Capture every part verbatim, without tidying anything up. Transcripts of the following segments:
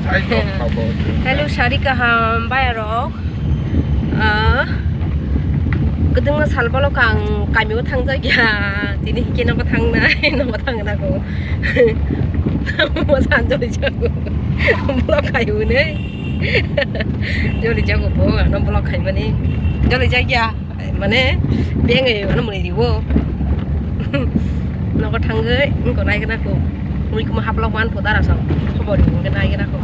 Hello, sari kaham, bayarok. Ah, kwdwngma sal bolok ang kamio thangjakya. Tini hikhe nogo thangnai, nogo thangna ko. Mo san joli jago. Bolok khayo ne. Joli jago bo, ano bolok khaimani. Joli jagya. Mane, beng e, ano muni riwo. Nogo thangwi, wngko nai gana ko. Mui kuma haplok man pho dara so. Khobor ni wngkhe nai gana ko.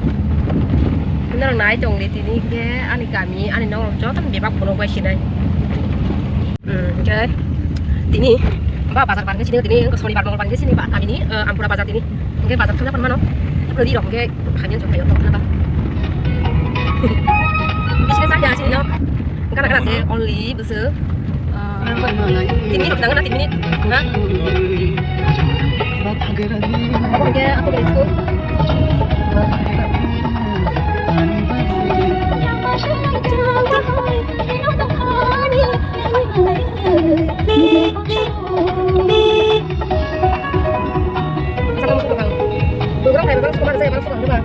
Nang nai tong di tini ke, ani kami, ani nong joto bebak phunuk bai sinai. Hmm, okay. Tini, ba bazar bar ke sini, tini, wngko sonibar mongolbar ke sini, ba kami ni, eh, Ampura bazar tini. Hingke bazar thangna phan mano. Rodi rok hingke hanya jok kayo tong khana ba. Bisi ke saja sini no. Kana kana se only busu. Ah, tin minute lang na, tin minute. Ha? Oke, aku dari school. Saka musuh tukang. Program kayak bang suka mana saya bang suka mana.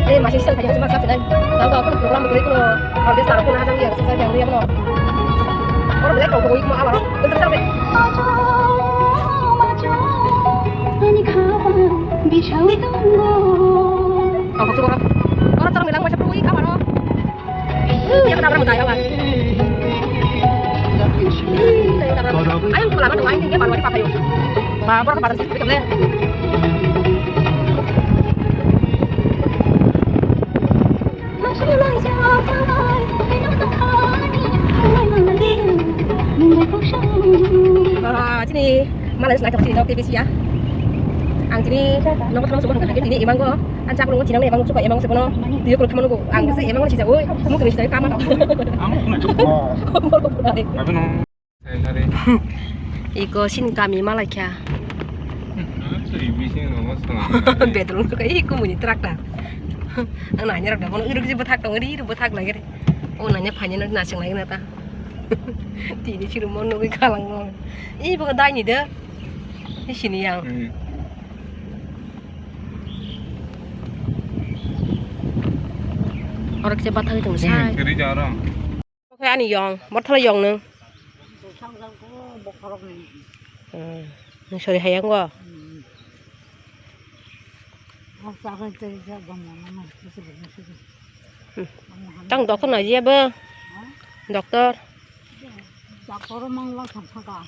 Eh, masih sisa kayak cuma satu dan. Tahu apa program begitu loh. Orkestra aku nahas yang sisa yang dia loh. Orang beli kau kau mau apa loh? Bentar sampai. Kau kau suka orang. Orang terang bilang macam pergi apa loh? Iya, kenapa rambut ayah, Wan? Ih, kayak kenapa rambut? Ayo, aku lama tuh, ayo, dia baru aja pakai, yuk. Bapak, bapak, bapak, bapak. Ah, sini, malah naik ke sini, oke, besi ya. Ang sini, nomor teman semua, ini, ini, emang gua. Ang chaklo chinani emang chukwa emang chukwa no. Tiyo kolo thumano go. Ang se emang chija oi. Mo kini chija kama no. Amo kuna chukwa. Mo lo kuna de. Abi no. Sari. Iko sin kami malaikha. Atu ibi sin no mas. Bedroom ko iko muni trak ta. Ang nanya rok da kono iruk ji bethak tong ri ru bethak lagi ri. O nanya phanya no nasing lagi na ta. Tini chiru mon no kalang no. Ibo dai ni de. Isini yang. Hmm. Oro kisa bathagwi tong sai. Hmm, kiri jaro. Oke, ani yong, borthala yong nung. Bosang jang ko bokhorok ni. Hmm, nung sori hayang go. Hmm. Ang sa kan teri sa gam na na, kisi bini sori. Hmm. Tang doktor na jia bo? Ha? Doktor. Doktor mang lang thang thang ka.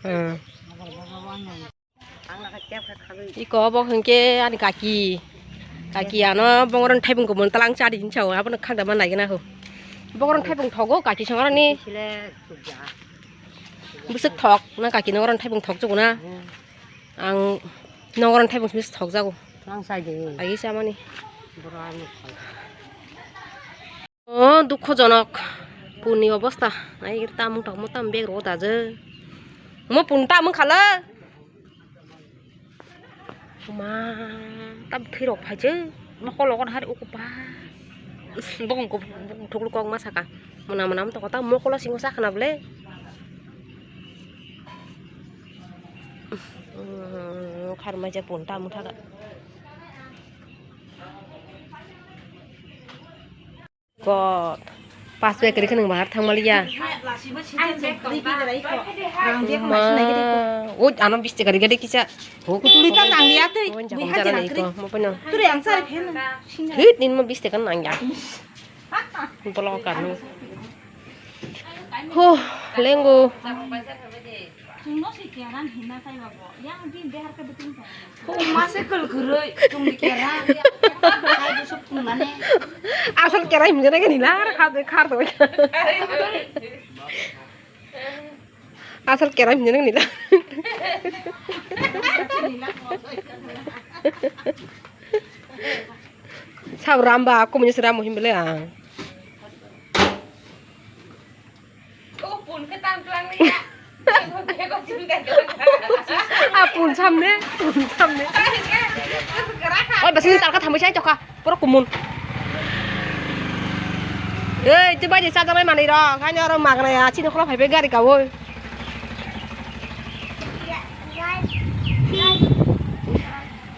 Hmm. Agar baga wang yang. Iko obo hwnkhe ani kaki. Kaki ano bongorok thaibung kubun talang chadi hinwi sao, abono khakdama naigwna ho. Bongorok thaibung thogo kaki songoroni. Bwswk thok na kaki nongorok thaibung thok chugo na. Ang nongorok thaibung simi thok jago. Agi samani. O dukhojonok puni obostha. Nai tamung tongmo tam bag rok dajak. Mo pun tamung khala. Ma tam thwi rok phaijak. Mokol rok hari uku pa. Bokong ko bokong thuklu kok ma saka. Mona mona toko ta mokolo singo sakna ble. Kharmai jak pun tamung thaga. God. Pas bag kwrwi khe nwng bahar thangmaliya. Ang bag kwrwi khe berai kho. Ang bag kwrwi khe berai kho. Ma, o ano bis taka rega de kisa. Kutuli ta nang ya tei. Bui ha jera kwrwi. Mo pano. Turi ang sari phen. Hit nin mo bis taka nang ya. Bolo kanu. Huh, lengo. Chwngno se keran hinna kaiba bo. Yang din behar ke betul ko. Ko ma se kol guroi tung di kera. Hai bu sup tung mane. Asal kera himjana ke nila khar de khar de. Asal kera himjana ke nila. Sab ramba aku menyes ramu himbele ang. Ah, pun samne, pun samne. Oi, basini tarka thambai sai choka, pura kumun. Ei, tu bai de chajaknai manwi rok, haino oro magnaya, chini kholo phaibai gari kawi.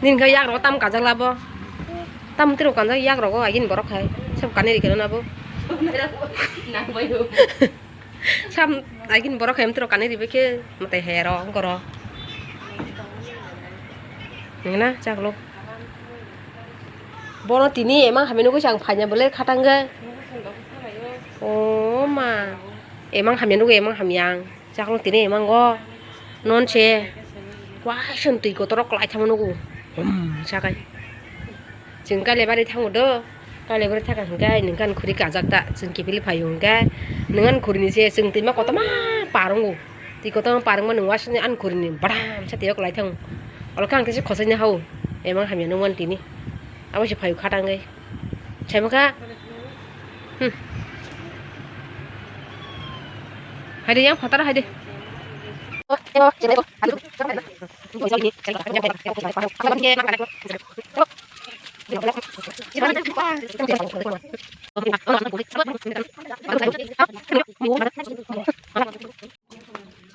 Nini khe yak rok tam kajak labo. Tam tiro kanjak yak rogo agin borok hai. Sab kanwi rikhe nabo. Sam agin borok hai tiro kanwi ribai khe mwtai hai aro goro. Nangna chaklo. Bono tini emang hamya nugui se ang phaina bwle khatangkhe. O ma. Emang hamya nugui emang hamya ang. Chaklo tini emang go. Non se. Waisong twi kotorok kwlai thangma nugo. Hum sakai. Chwng Kailaibari thango do. Kailaibari thaka hwnkhe nwng ani khuri kajak ta. Chwng kiphilwi phaio hwnkhe nwng ani khuri ni se chwng twima kotorma par wngo. Twi kotorma par wngma nwng wasini ani khuri ni bwdam sa twiyo kwlai thango. Olo khe ang tesa khosai no hao. Emang hamya nukmani tini. Abo se phaio khatangwi. Saimaka. Hmm. Haide yang photar haide.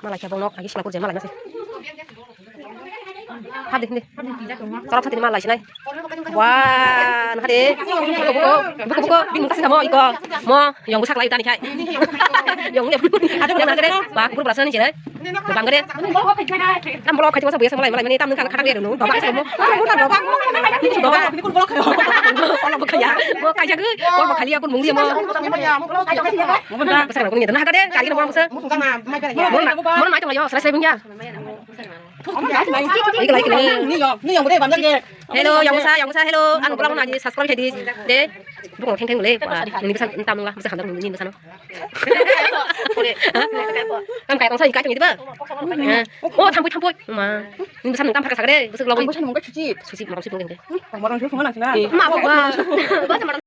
Malai khe bong nok agi singapur je malai nase. Hadi hindi. Torok hadi malai sinai. Wah, hadi. Buko buko buko buko bini mukha singamo iko. Mo yong busak lai tani khai. Yong ne. Ada yang nagre. Ba kubur berasa ni sinai. Bang gre. Tam bolok khai wasa buya malai malai mani tam nang khatang dia dulu. Dobak singamo. Dobak. Dobak. Kalau bukan ya. Mo kaja gue. Kalau bakal ya aku mungkin mo. Besar aku ni dah kade kali kita orang besar. Mon na, mon na itu lah yo, selesai punya. Like, like, like. Hello, yang besar, yang besar, hello. Anu pulang lagi subscribe jadi. Deh. Bukan keng keng le. Ini pesan entah lah, pesan hendak ini pesan. Kan kayak orang saya kayak gitu, Pak. Oh, thampui, thampui. Ma. Ini pesan entah pakai sagre, besar lagi. Susi, mau susi mungkin deh. Ma, apa?